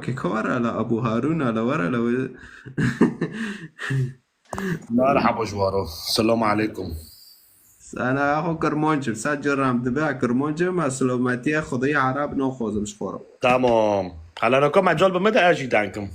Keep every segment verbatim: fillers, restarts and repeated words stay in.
Ke were la Ebû Harûn, la were la wê. Merhaba ji waro. Selamu aleykum. Sana xwe Kirmanc im. Sa caran dibe Kirmanc im, ez silametiyê Xwedê Ereb naxwazim ji xwe re. Tamam. Hala naka mecal bi min de ez jî deng kim.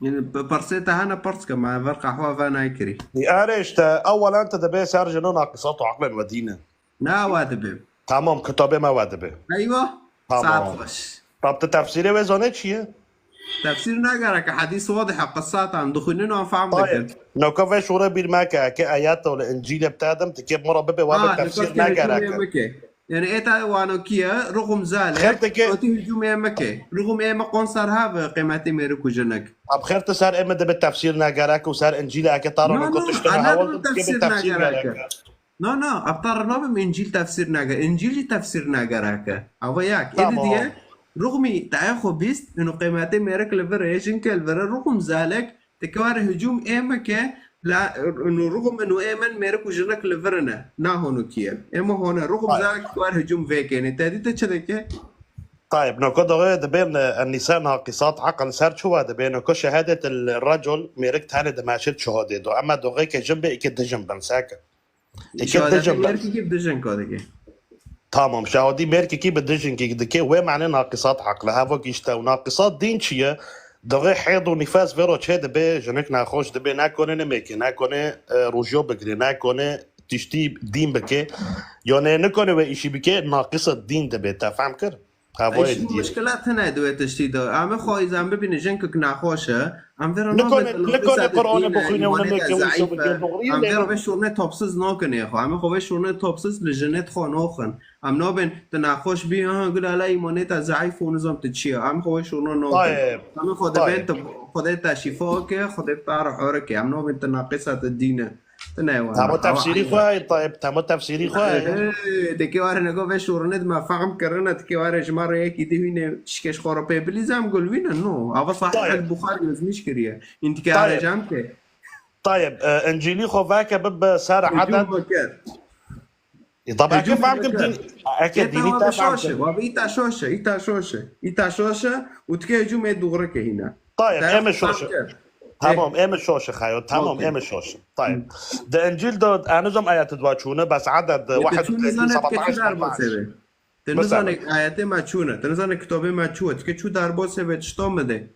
Yani bi pirsê te hene pirs ke, me ver qehwa ve nayekirî. Erê işte, ewelen te dibê ser jino naqisat û aqlên we dîne. Na we dibe. Tamam, kitabê me we dibe. Eywa. Tamam. Saet xweş. Tab tu tefsîrê wê zanê çi ye? Tefsîr nagereke, hedîs wadih e, qisat em dixwînin an fehm Tayeb, dikin. naka vê şûre bîr meke, ke ayet li Încîlê bi te dim, dikê min re bibe, we Ha, bi tefsîr nifas kene hücumê nagereke. Mike. Yani ê te wano kiye, ruxum zale, Xêr dike. Oti hücumê Mike. Ruxum ê me qon ser have qîmetê mêrik û jinik. Ab xêr tu ser ê min dibe tefsîr nagereke û ser Încîlê eke ta No, rano no, ko tiştine ana hewal no dikê tefsîr tefsîr nagereke. gereke. No, no, ebtar nabim Încîl tefsîr nage. Încîl jî tefsîr nagereke. Ava yak. Ê Tamam. didiye, ruxmî te ê xwe bîst, ino qîmetê mêrik li vir e, jinke li vir e, ruxum zalek, Ti keware hücum ê me ke, la, inu ruxum inu ê min mêrik û jinik li vir ne. Na hono kiye. Ê me hone. Ruxum Hay. Zalek kewar hücum vê kêne. Te dî te çi dike? Tayeb, noko doxê dibên, e, nîsa naqisat aql ser çi we dibê? Noko şehadet el recul mêrik tane dimeşir çuhodê do. Ama doxê ke jin bê iki dijin bin seke. Iki Şehadetê dijin bin. Mêrkî kî dijin ka dike. Tamam, şahadî mêrkekî bi dijinkî dike, wê mane naqisat aql e. Hevok işte, û naqisat dîn çi ye? Doxê hêd û nîfas vê ro çê dibe, jinik nexweş dibe, nakone nimêke, nakone, e, rojyo bigire, nakone tiştî dîn bike. Yanê nikone wê îşî bike, naqisa dîn dibe, te fehm kir? Havoyê Eşî didiyê. Muşkilat hene di wê tiştî de. Em ê xwayîz em bibîne jinkek nexweş e. Em vê re Nikone, nabin nikone Qur'anê bixwîne û imanê te nimêke û zeîf şo e. bike, doğru Em vê yê re vê şûrne topsiz nakin ê xwe. Em ê xwe vê şûrne topsiz li jinê xwe naxin. Em nabên tu nexweş bî, ha, gul ala îmanê te zeîf û nizam tu çi ye. Em xwe vê şûrne nakin. Tayeb. Em ê xwe Tayeb. dibên tu, Xwedê te şîfa ke, Xwedê te re hore ke. Em nabên tu naqisa tu dîn e. Tu ne wan. Temo tefsîrî xwe ye, Tayeb, temo tefsîrî xwe ye. Ee, deke ware nego vê şûrine dime fehm kirine, dike ware ji me re yekî di hîne tişkeş xwe re pê bilîzem gul wîne, no. Ava Sahih Tayeb. El Buxarî yazmiş kiriye. În dike Tayeb. Erê cem ke. Tayeb, e, Încîlî xwe veke bibe ser Hücum eded. Baker. E, tabi eke Hücum fehm kim Baker. dîn, eke Ê dînî tawa te be fehm şoşe, kim. Wa be îta şoşe, îta şoşe, îta şoşe û dike hücum ê dûxrike hîne. Tayeb, Te eme fehm şoşe. kir. Tamam, eme şoşe xayo. Tamam, Okey. Eme şoşe. Tayeb. De Încîl de, enizam ayet dua çûne, bes eded Ê te wahid çû û nizane dike çû sebetaş derbasê be. Te Mesela. Nizane ayetê me çûne, te nizane kitabê me çû, dike çû derbasê be tişta me de.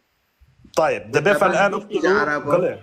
Tayeb, debe Te fel ben en dike uktulu, Araba. Gule.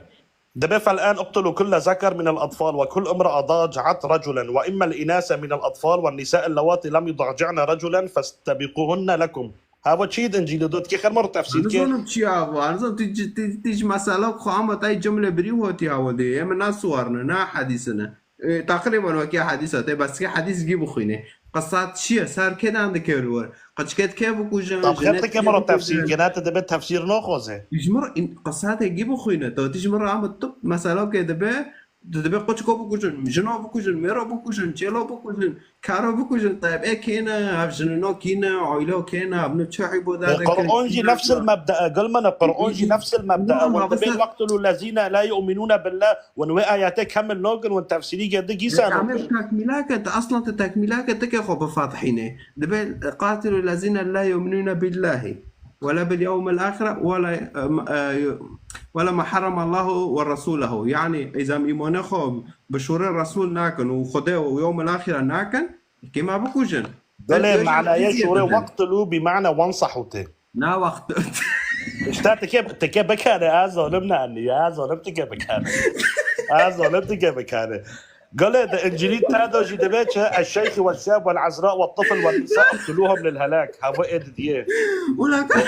Debe fel en uktulu kulle zeker min el atfal ve kul imra'a daci'at raculen ve immel inase min el atfal ve nisa ellewati lem yudac'ne raculen festebiquhunne lekum. Hava çî di Încîlê de dike xer mar tefsîr ke. Nizanim çi ya bu. Nizanim tu, tu, tu ji mesela ku ama tay cimle birî hotî hawildê. Em ne suwarne, ne hedîsine. E, taqrîban wekî hedîsa te, bes ke hedîs gî bixwîne. Qisat çi ye? Ser kê dan dike li wir? Qeçket kê bikujin? Tab Jinet xer te ke kê mara bikujin? Tefsîr ke, ne te dibe tefsîr naxwaze. Ji mir qisatê gî bixwîne. Tu, tu ji mir re ama tu mesela ke dibe, tu dibe qeçko bikujin, jino bikujin, mêro bikujin, çêlo bikujin. Karo bikujin, tayeb, e kêne, ev jinino kîne, oylo kêne, ev ne çi ibadet dikin, Qur'an jî nefsil mebda, gul mene, Qur'an jî nefsil mebda. Wan dibê waqtulu lezine la yu'minune billah, wan wê ayete kamil nagin, wan tefsîrî geldi gîsano. Amir tekmîlake, te aslan te tekmîlake, te ke xwe bifathîne. Dibê qatilu lezine la yu'minune billahi. Wala bil yewmil ahire, wala, e, e, wala ma harrama Allahu ve Resuluhu. Yani, îzam îmanê xwe bi şûrê Resul nakin û Xwedê û yewmil ahire nakin, Kê me bikujin. Belê, Belkî manayê cizye şûrê bidin. Waqtulu bi mana wensahu tê. Na wext. İşte tike, tike bikane, ez zalim ne anne, ez zalim tike bikane. Ez zalim tike bikane. Gale de İncilî te de jî dibe çi, eşşeyxi ve şab ve azra ve tifl ve nisa uktuluhum lil helak. Hava ê didiye. Ula ka.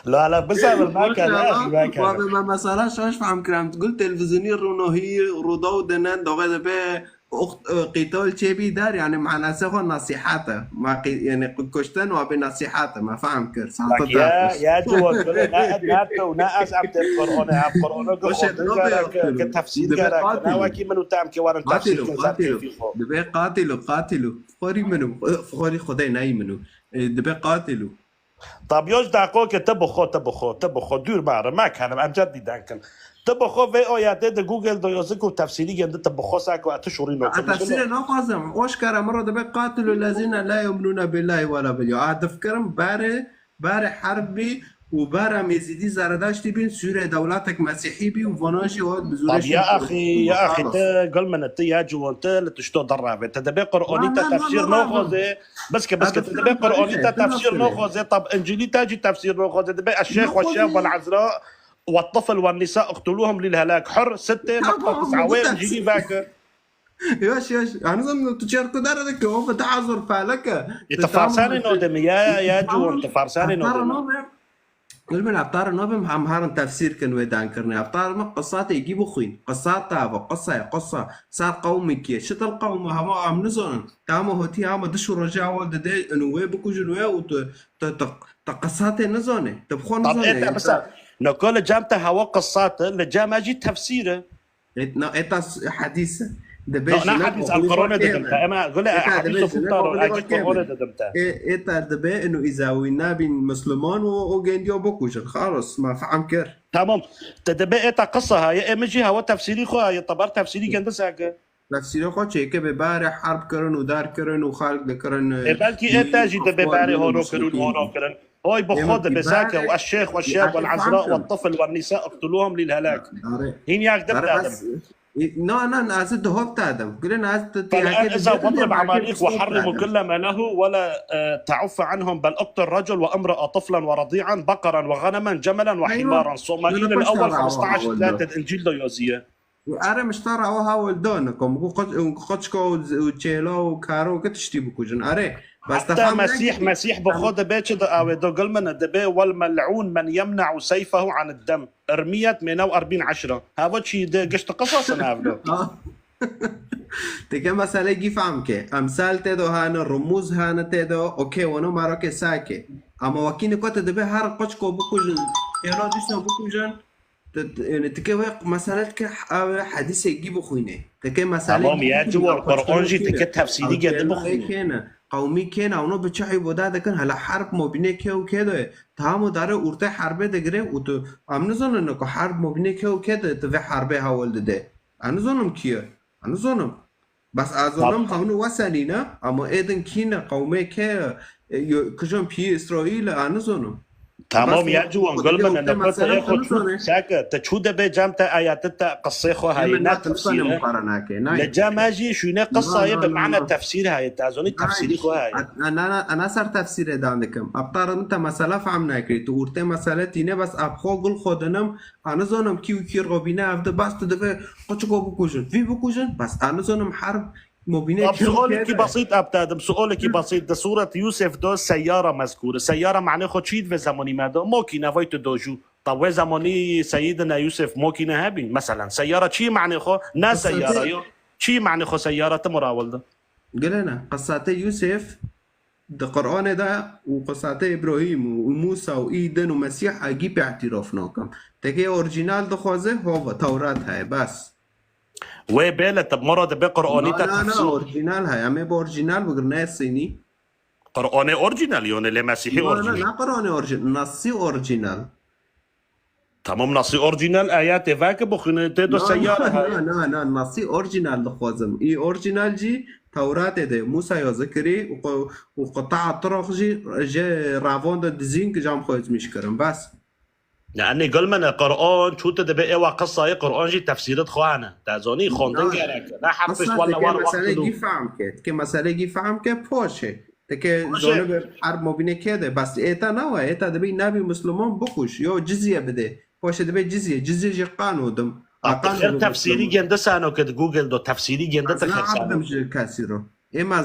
La la, bize bir makane, Maşallah. makane. Wa be me mesela şaş fehm kiram. Gul televîzyonî Rûnohî, Rûdaw denen, doxe dibe, Oxt, e, qîtol çêbî der, yani manasê xwe nasîhat e. Ma qî-, yani kuştin wa bê nasîhat e, ma fehm kir. Sahte Bak ya, te. Ya civak, bile ne, ne tu, ne ez em tê Qur'anê, em Qur'anê Baş e, gixwendin ne be gerek, yaptın? ke tefsîr Dibe gerek, ne qatilu. Wekî min û te em kê werin tefsîr Qatilu, ke zer qatilu. kêfî xwe. Dibe qatilu, qatilu. Fixorî min û, fixorî Xwedê neyî min û. E, dibe qatilu. Tabi yoj daqo ke te bi xwe, te bi xwe, te bi xwe, dûr mare, me kanim, em ced dîden kin. Te bi xwe vê ayetê de Google de yozik û tefsîrî gendi te bi xwe sako, e, tu şûrî no. A tefsîrê naxwazim. Oşkara min re dibe qatilu lezîne la yu'minûne billahi wala bil yewm. A difikirim bare Barê herb bî û bara Êzîdî Zeredaştî bîn, Sûrê dewletek Mesîhî bî û vana jî hat bi zûrê Tabii ya axî, ya axî, te gul min, te ya ciwan, te li tişto derrave. Te dibê Qur'anî te tefsîr naxwaze. Bes ke, bes ke, te dibê Qur'anî te tefsîr naxwaze, tab Încîlî te jî tefsîr naxwaze. Dibê eşşêx ve şêx ve ezra ve tifl ve nisa iqtuluhum lil helak. Hur sitte, mektab tis'a wê Încîlî veke. Yaş yaş. Anizam tu çer ku dara de ke o da hazır paleke. E, te farsanê no demi ya, ya ciwan, te farsanê no demi. Gulbin, eftara nabim, em herin tefsîr kin wê dan kirine. Eftara me qisatê gî bixwîn. Qisat tava, qisa, qisa. Ser qewmê kiye. Şitil qewm hema em nizanin. Tama hotî hema diş û roja awal dide, inu wê bikujin wê û tu, tu, tu, tu qisatê nizane. Tu bi xwe nizane. Nako li cem te hewa qisat, li cem me jî tefsîr e. Et-, na, eta s-, hadîs e. Dibê Na, na jine hadîs, kabulî Qur'anê xwe didim te. Ema gule Eta dibê hadîs jine xutaro, kabulî xwe acî Qur'anê didim te. E, eta dibê inu îzawî nabîn Müslüman û o gendiyo bikujin. Xalos, ma fehm kir. Tamam. Te dibê eta qisa haye, e, min jî hewa tefsîrî xwe haye, tabar tefsîrî gendis heke. Tefsîrê xwe çêke bê barê herb kirin û dar kirin û xalk dikirin, E, belkî e, eta jî dibê barê horo kirin, horo kirin. Oy, bi xwe dibe sake, ve şêx ve şêb ve ezra ve tifl ve nisa iqtuluhum lil helak. Hîn yak dib dadim. Na, na, na, ez dihov dadim. Gulin ez فالآن إذا واضرب عماليق وحرم كل ما له ولا تعف عنهم بل اقتل رجل وامرأة طفلا ورضيعا بقرا وغنما جملا وحمارا. صموئيل الأول خمستعش ثلاثة الإنجيل دو يوزيه. Ere miştara o hawil donikom, ku qoç-, qoçko û z-, û çêlo û karo ki tiştî bikujin. Ere, bes Heta te fam Mesîh, nekirî. Mesîh bi xwe dibe çi di awê do gul min dibe, "والملعون من يمنع سيفه عن الدم." Irmiyet mêne û erbîn eşra. Hava çî de gişt qisas in ev do. Tike mesele gî fam ke. Emsal tê do hane, rumuz hane tê do, okey, wano maro ke sake. Ama wakî niko te dibe her qoçko bikujin, çêlo dişto bikujin, Ti, ti, yani, ti ke wê mesele dike, ew ê hedîsê gî bixwîne. Ti ke mesele Tamam gî ya bixwîne, ciwan, Qur'an jî ti ke tefsîrî gedi bixwîne. Kêne, qewmî kêne, ewno bi çi îboda dikin, hela herb mobînê kê û kê de ye. Tamam û dare ortê herbê digire û tu, em nizanin ku herb mobînê kê û kê de tu vê herbê hewl dide. Em nizanim kî ye. Em nizanim. Bes ez zonim hewno wesenîne, ama êdin kîne, qewmê kê ye, e, yo, kijan piyê Îsraîl e, ez nizanim. Tamam ya ciwan, gul min, ne kota ê xwe çû, sake, te çû de bê cem te ayet te qisê xwe hayê, ne tefsîre. Li cem me jî şûne qisayê bi mane tefsîr hayê, te zonî tefsîrî xwe hayê. Ana ser tefsîrê dan dikim. Ebtar min te mesela fehm nekirî. Tu ortê mesele tîne, bes eb xwe gul xwe dinim, ez nizanim kî û kî robîne ev de, bes tu divê qoçiko bikujin. Vî bikujin, bes ez nizanim herb Mobîne Ab, sualekî besît, ab, te dim, sualekî besît. Di Sûret Yûsef de seyara mezkûr e. Seyara manê xwe çi di vê zemanî me de? Mokîne, vay tu dojû. Ta wê zemanî Seyîdina Yûsef mokîne hebî? Meselen, seyara çi manê xwe? Ne seyara yo. Çi manê xwe seyara ti murawil de? Gelene, qisatê Yûsef di Qur'anê de û qisatê Îbrahîm û, û Mûsa û î din û Mesîh a gî pê îtîrof nakim. Tekê orîjînal dixwaze, hova, Tewrat heye, bes. Wê bê li te mora dibe Qur'anî te tefsîr. Na, na, orîjînal heye. Em ê bi orîjînal bigirin, ne sînî. Qur'anê orîjînal, yone lê Mesîhî orîjînal. Na, na, Qur'anê orîjînal. Nasî orîjînal. Tamam, nasî orîjînal, ayetê veke bixwîne, tê do seyara heye. Na, na, na, nasî orîjînal dixwazim. Î orîjînal jî Tewratê de Mûsa ya zikirî û qu-, û qita'a Tiraq jî ji ravan de dizîn ki cam xwe ezmîş kirin. Bes. Yanî gul min e, Qur'an çû tu dibê êwa qisayê Qur'an jî tefsîrit xwe hene. Te zonî xwendin gerek e. Ne herfiş wala war waqt. Meselê gî fehm ke. Ke meselê gî fehm ke poşe. Te ke zone be her mobîne ke de. Bes êta nawa, êta dibê nabî Müslüman bikuş. Yo cizye bide. Poşe dibê cizye. Cizye jî qan odim. Xêr tefsîrî gende sano ke di Google do tefsîrî gende te xêr sano. Abdim ji kesî ro. Êma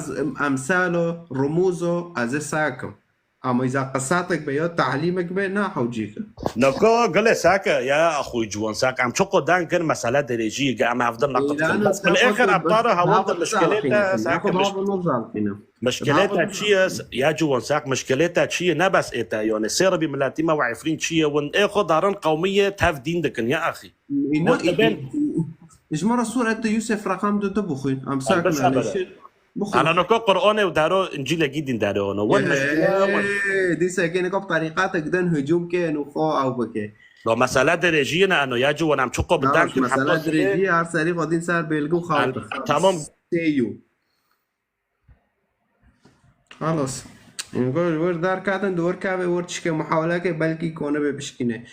emsalo, rumuzo, ez ê sakim. Ama îza qisatek be ya talîmek be, na hewcî ke. Nako gule sake ya axuy ciwan sake. Em çoko dan kin mesele derêjî ge em hevdin naqit kin. Bes bil êxir ebtara hewal de mişkilê te sake. Mişkilê te çi ye? Ya ciwan sake, mişkilê te çi ye? Ne bes ê te yone. Sê rebî miletî me û Efrîn çi ye? Win ê xwe darin qewmiyê tev dîn dikin ya axî. Ji me re Sûret Yûsef reqam du du bixwîn. Em sakin. Ana noko Qur'anê û daro Încîlekî dîn daro ono. Wan mişkile wan. Dîse ke niko bi terîqatek din hicûm ke û xwe ew bike. Do mesele derêjiyê ne ano ya ciwan em çiko bi dan kin heta derêjiyê her serî xwe dîn ser bêlgû xalq. Tamam. Sêyû. Xalas. Gol wir derketin di wir kevê wir çike muhaweleke belkî konibe bişkîne.